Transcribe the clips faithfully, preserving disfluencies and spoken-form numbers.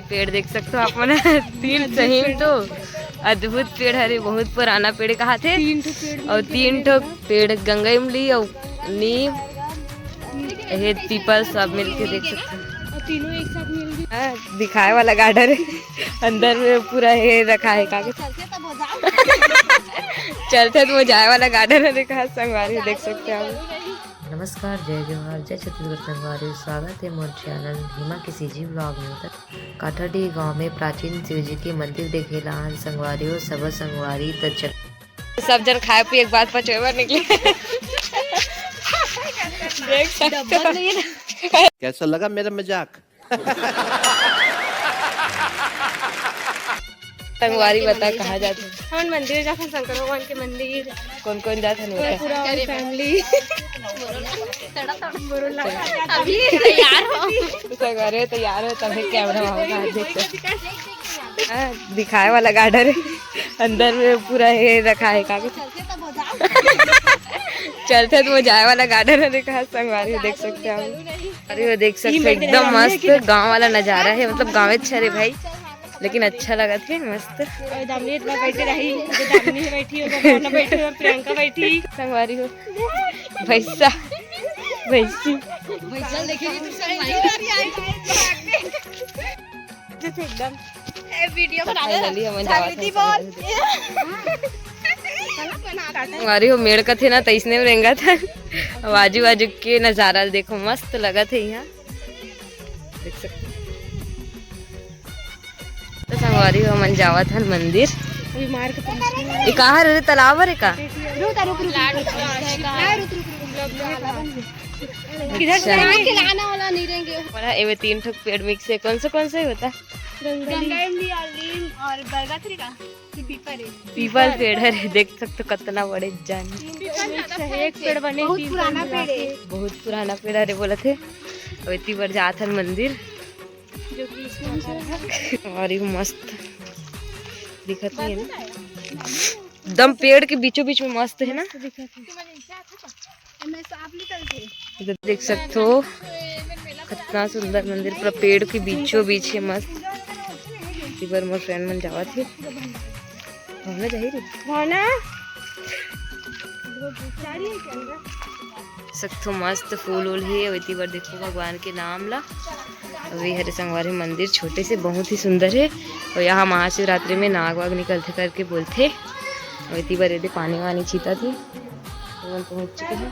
पेड़ देख सकते हो आप मन, तीन सही तो अद्भुत पेड़ हरे, बहुत पुराना पेड़ कहा थे। तीन ठो पेड़ और तीन ठो पेड़, गंगा इमली और नीम, ये पीपल सब मिलके देख सकते हो। और तीनों एक साथ मिल गए। हाँ, दिखाए वाला गार्डन है, अंदर में पूरा ये रखा है कागज। चलते तो वो जाए वाला गार्डन है, देखा संगवारी देख सकते हो। नमस्कार, जय जोहार, जय छत्तीसगढ़ संगवारी, स्वागत है मोर चैनल हिमा के सीजी व्लॉग में। काठाडीह गांव में प्राचीन शिव जी के मंदिर देखे ला आन संगवारी हो, सब संगवारी त चल। सब जन खाए पिए के बाद पचोए बर निकले। देख सकते हो। कैसा लगा मेरा मजाक? संगवारी बता कहाँ जाते? हमन मंदिर जाथन, शंकर भगवान के मंदिर। कौन कौन जाथन बता? पूरा फैमिली। अभी तैयार हो। संगवारी हो, तैयार हो, तभी कैमरा में होगा, देखते हैं। हाँ, दिखाए वाला गार्डन है, अंदर में पूरा ये रखा है कागज। चलते तो वो जाए वाला गार्डन है, देखा संगवारी हो, देख सकते हो। अरे वो देख सकते हो, एकदम मस्त गांव वाला नजारा है, मतलब गांव अच्छा रे भाई, लेकिन अच्छा लगा थे, मस्त। और दामनी इतना बैठे रही, जो दामनी बैठी हो, जो भावना बैठी हो, प्रियंका बैठी। संगवारी हो, भैसा, भैसी। भैसा देखेगी तो संगवारी। जैसे एकदम। ए, वीडियो बना ले। Finally हमन जावत जागृति हन बोल। संगवारी हो, मेड़ कथे ना, तइसने में रेंगत हन। अब आजू बाजू के नजारा देखो, मस्त लगत है यहाँ, देख सकते हो। तो संगवारी हो, हमन जावत हन मंदिर। अभी मार के पहुंच गए। ये कहाँ रे, तालाब हरे का? रुक, रुक, रुक, रुक, रुक। किधर से अच्छा। आएंगे? खिलाना वाला नहीं रहेंगे। बड़ा, एमे तीन ठो पेड़ mix है, कौन सा, कौन सा ही होता है? गंगा इमली और नीम और बरगद का। पीपल है। पीपल पेड़ है रे, देख सकते हो कितना बड़े जान। एक पेड़ बने बहुत पुराना पेड़ है। बहुत पुराना पेड़ है रे, बोला थे। और इतनी बार जात हन मंदिर। जो कि इसमें और ये मस्त दिखत नहीं है ना, एकदम पेड़ के बीचों बीच में मस्त है ना। इधर देख सकते हो, कितना सुंदर मंदिर, पूरा पेड़ के बीचों बीच है, मस्त। इधर मोर friend मन जावत हे, भावना जाही रे। भावना। सकथो मस्त फूल उल हे, ओती बर देखो भगवान के नाम ला। अउ ये हरे संगवारी मंदिर छोटे से बहुत ही सुंदर हे। अउ यहाँ महाशिवरात्रि में नाग वाग निकलथे करके बोलथे। अउ एती बर एदे पानी वानी छीतत हे। हमन पहुँच चुके हैं।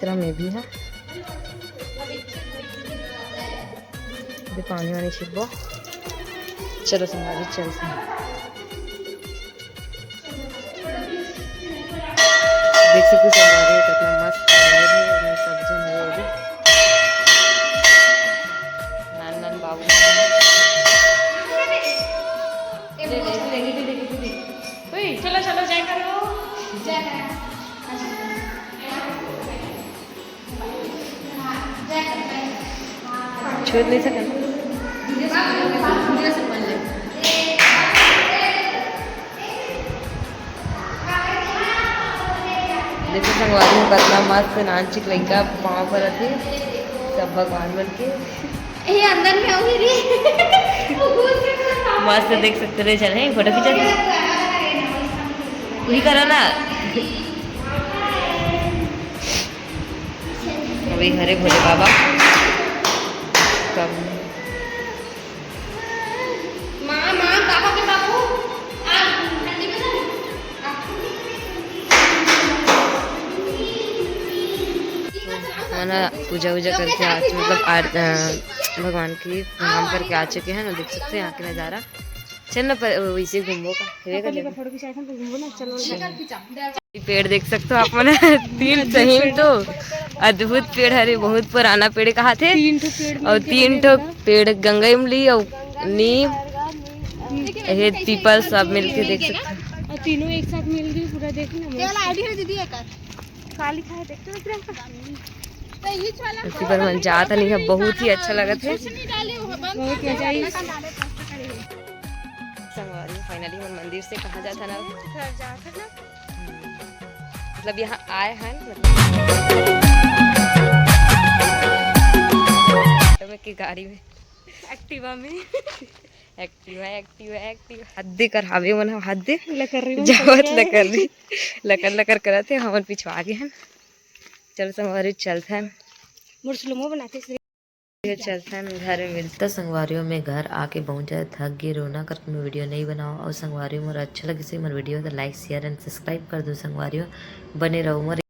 क्रम में भी है। एदे पानी वानी छिटबो। चलो संगवारी चलते हैं। देख सकते हो संगवारी, कितना मस्त मंदिर है, एमे सब झन है अभी। नान नान बाबू। चलो, चलो, जय करो। जय करो। छोड़ नहीं सकते। देखो संगवारी हो, कितना मस्त नानचिक लइका पाँव परत हे सब भगवान मन के। ए, अंदर में आऊंगी रे। मस्त देख सकते रहे, चल, हैं, फोटो खींचा। वही करो ना। अभी हरे भोले बाबा कम। माँ, माँ, पापा के बाबू, आज ठंडी में जाने? हमन ह पूजा वूजा करके आ, मतलब आर-, अ, भगवान की प्रणाम करके आ चुके हैं ना, देख सकते हैं यहाँ के नज़ारा। चल ना, पर वैसे घूमबो का, हेवे का जगह। फोटो खिंचाए थे तो घूमबो ना, चलो। ये पेड़ देख सकते हो आप मन, तीन सही तो अद्भुत पेड़ हरे, बहुत पुराना पेड़ कहा थे। तीन ठो पेड़ और मिलके तीन बने ठो पूरा। पेड़, गंगा इमली और नीम, ये पीपल सब मिलके देख सकते हो। और तीनों एक साथ मिल गई पूरा, देखो ना। क्या आईडी है दीदी एकर? का लिखा है देखते हो प्रियंका? तो ये वाला इसी पर मन जात नहीं है, बहुत ही अच्छा लगत है। कुछ नहीं डाले हो, बंद बहुत कर मजा आई। दे। संगवारी, finally हमन मंदिर से कहाँ जात हन अब? घर जात हन ना। मतलब यहाँ आए हन, मतलब ऑटो में कि गाड़ी में। एक्टिवा में। Activa, Activa, Activa. हद दे कर हावे मन ह, हद दे। लकर रही जावत लकर रही। लकर लकर करत हे, हमन पिछवा गे हन। चल संगवारी चलथन। मोर स्लोमो बनाते। चलथन घर में मिलथन। त संगवारियों में घर आके बहुत ज्यादा थक गे, रोना करके मैं वीडियो नहीं बनाओ। और संगवारियों मोर अच्छा लगे से मोर वीडियो तो like, share and subscribe कर दो संगवारियों। बने रहो मोर